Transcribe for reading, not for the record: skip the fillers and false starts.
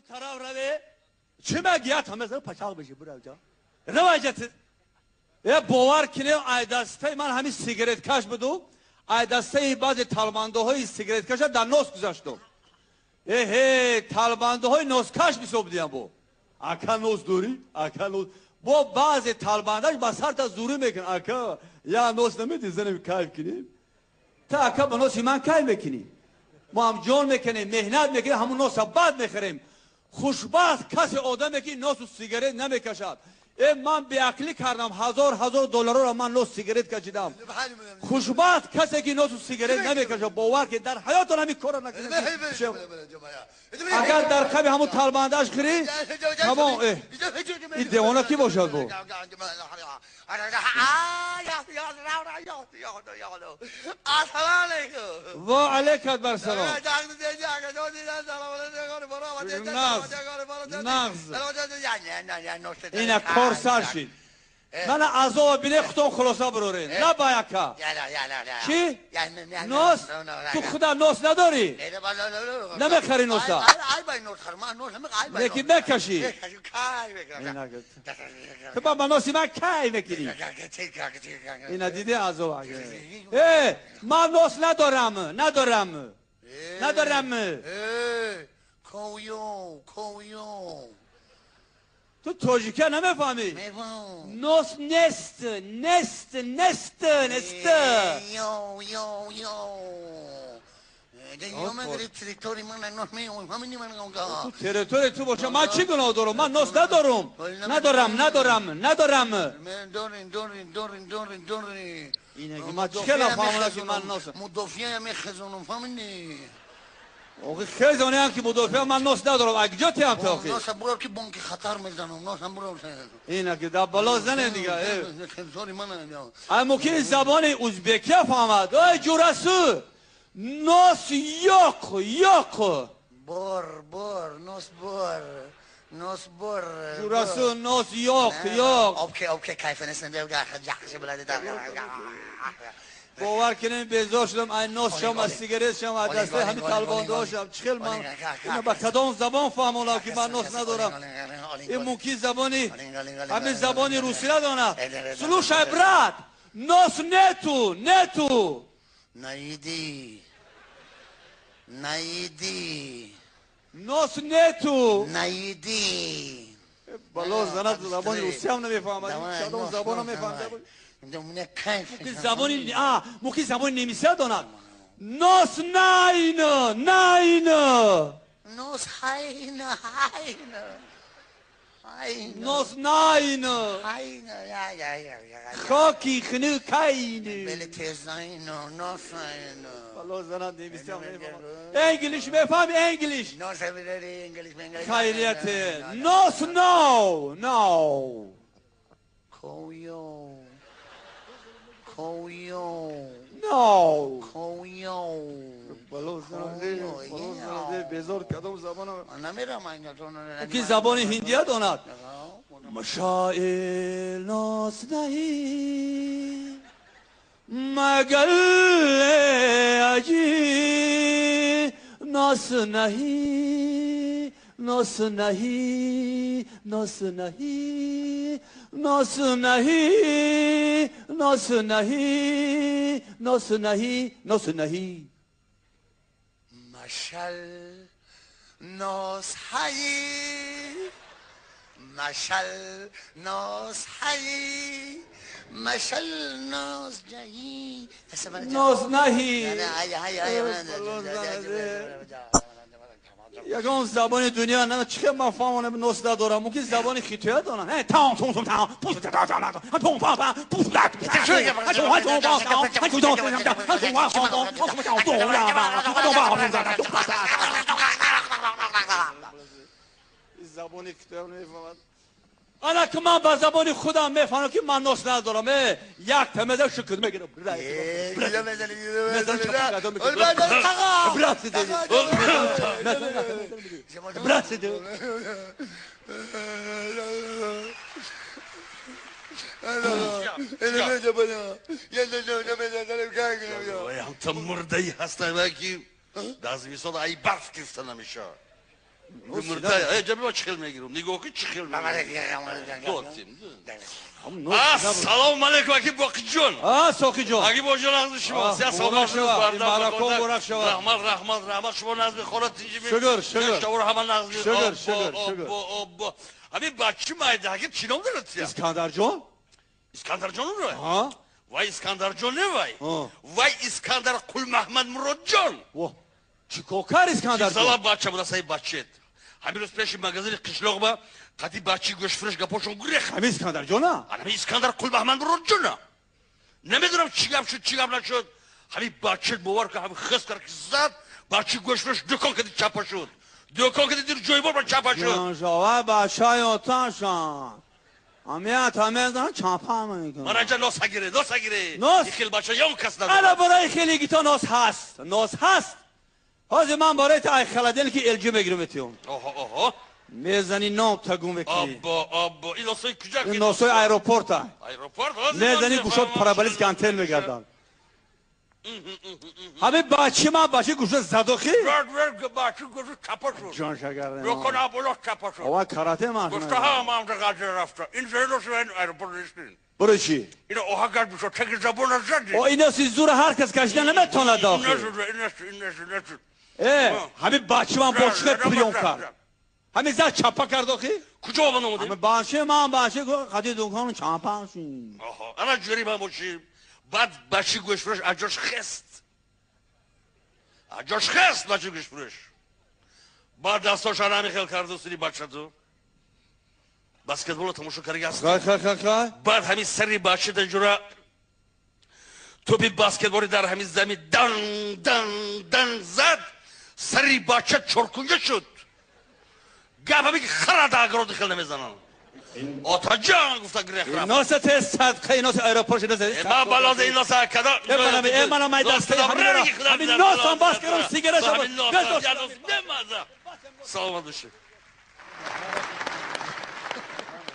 Тараф раве, чӣ мегият, ҳама пачақ биши, буравҷа. Раваҷат. Э, бовар кинем, ай дастаи ман ҳамин сигареткаш буду, ай дастаи баъзе талбандаҳои сигареткаша дар нос гузаштум. Эҳе, талбандаҳои носкаш бисоб диям бо. Ака, нос дорӣ? Ака, нос. Бо баъзе талбандаш ба сарта зурӣ мекун. Ака, я нос намедӣ, занем кайф кунем? Та ака, ба носи ман кайф мекунӣ? Мо ҳам ҷон мекунем, меҳнат мекунем, ҳамун носа бад мехӯрем. Хушбахт касе одаме, ки носу сигарет намекашад. Э, ман беақлӣ кардам, ҳазор ҳазор долларро ман нос сигарет кашидам. Хушбахт касе, ки носу сигарет намекашад. Бовар ки дар ҳаётон ҳамин корро накунед. Агар дар қаби ҳамун талбандааш хӯрӣ, тамом. Э, ин девона кӣ бошад бо? Ва алайкат бар салом. Нағз, нағз. Ина кор сар шид. Мана азоба бине, худтон хулоса бирорен. Лабай, ака. Чӣ? Нос? Ту худа нос надорӣ? Намехарӣ носа? Лекин мекашӣ. Ту ба носи ман кай мекунӣ? Ина диди азоба. Э, ман нос надорам, надорам. Надорам. Коё, коё. Ту тоҷикия намефаҳмӣ? Нос нест, нест, нест, нест. Ё, ё, ё. Ту территория ту боша, ман чӣ гуноҳ дорам? Ман нос надорам. Надорам, надорам, надорам. Ман чӣ хела фаҳмонам, ки ман нос. Мудофиа мехезонам, фаҳмидӣ? Охи, хезонеам, ки мудофиа, ман нос надорам. А куҷо тиям ту охи? Носа бурав, ки бонки хатар мезанам, носам бурав. Ина ки дар бало занем дига. Ай, мумкин забони узбекия фаҳмад. Ой, ҷурасу, нос ёқ, ёқ. Бор, бор, нос бор. Нос бор. Ҷурасу, нос ёқ, ёқ. Обке, обке, кайфанесен, яхши билadi. Бовар кунем, безор шудам ай нос шам, аз сигарет шам, аз дастаи ҳамин талбондаҳо шам. Чӣ хел ман ина ба кадом забон фаҳмонам, ки ман нос надорам? Ин мумкин забони ҳамин забони русӣ надонад. Слушай, брат, нос нету, нету. Найди. Найди. Нос нету. Найди. Бало занад, забони русиям намефаҳмад, кадом забонам мефаҳмад? Забони мумкин забони немисия донад. Нос найн, найн. Нос хайн, хайн. Нос найн. Хоки хну кайн. Бало занад, немисиям намефаҳмад. English мефаҳми, English? Хайрияте. Нос no, no. Коё. Коё. No. Коё. Бало занад, безор, кадом забонам. Намерам. Ки забони ҳиндия донад. Машаил нос наҳи магар аҷи нос наҳи, нос наҳи, нос наҳи, нос наҳи, нос наҳи, нос наҳи, нос наҳи. Машал нос ҳаи, машал нос ҳаи, машал нос ҷаи. Нос наҳи. Ягон забони дунё на, чӣ хел ман фаҳмонам, нос надорам? Мумкин забони хитоя донам. Забони хитоя намефаҳмад. Ана ки ман ба забони худам мефаҳмам, ки ман нос надорам. Э, як тамеза шукр мегирам. Ҳамта мурдаи ҳастам, ки дар зимистон ай барф гирифта намешавад. Мурда, ҷаби чӣ хел мегирам? Нигоҳ ки чӣ хел мегирам. Ассалому алайкум, аки Боқиҷон. А, Соқиҷон. Аки Боқиҷон, назди шумо. Сия саломат шумо. Раҳмат, раҳмат, раҳмат. Шумо назди хона тинҷи. Шукр, шукр. Шумо ҳама назди. Шукр, шукр, шукр. Ҳамин бачи майда, аки чӣ ном дорад? Искандарҷон. Искандарҷон ро? Ҳа. Вай Искандарҷон не вай. Вай Искандар Қулмаҳмад Муродҷон. Чӣ кор кард Искандарҷон? Сала бача буда, саи бачет. Ҳамин рӯз пеши магазини қишлоқ ба қати бачи гӯштфурӯш гапошон гурехт. Ҳамин Искандарҷона? Ҳамин Искандар Қулмаҳмад Муродҷона. Намедонам чӣ гап шуд, чӣ гап нашуд. Ҳамин бачет бовар кун, ҳамин хис кард ки зад, бачи гӯштфурӯш дукон кади чапа шуд. Дукон кади дир ҷойбор ба чапа шуд. Ҷоншава бачаи оташан. Амият ҳамезан чапа мекунад. Мараҷа нос ҳагире, нос ҳагире. Нос? Ин хел бача ягон кас надорад. Ана барои хелегита нос ҳаст. Нос ҳаст. Ҳозир ман барои та ай холодильники LG мегирам этиём. Оҳо, оҳо. Мезани ном тагум мекунӣ. Аббо, аббо. Ин носои куҷа? Ин носои аэропорта. Аэропорт? Мезани гӯшот параболический антенн мегардад. Ҳамин бачи ман бачи гӯшот задохи? Бачи гӯшот чапа шуд. Ҷон шагарде. Дукон аболо чапа шуд. Ова карате ман. Гуфта ҳа ман гаҷа рафта. Ин зелос ин аэропорт нестин. Барои чӣ? Ина оҳа гар бишо теги забона зади. О иноси зура ҳар кас кашида наметавонад охир. Ин. Ҳамин бачи ман бо чӣ приём кард? Ҳамин зад чапа кард охи? Куҷо омад омадем? Ҳамин бачи ман бачи қади дукон чапа шуд. Оҳо, ана ҷӯри ман боши. Баъд бачи гӯштфурӯш аз ҷош хест. Аз ҷош хест бачи гӯштфурӯш. Баъд дастоша намихел карду сири бачату. Баскетболро тамошо кардаги ҳаст. Хай, хай, хай, хай. Баъд ҳамин сари бача ҷура тӯпи баскетболи дар ҳамин замин дан дан дан зад, сари бача чоркунҷа шуд. Гап ҳамин ки хара да агроди хел намезананд. Отаҷон гуфта гирех рафт. Иноса те садқа, иноса аэропорт иноса. Ман балози иноса када. Э мана май дастаи ҳамин носам бас кардам сигарет. Саломат бошед.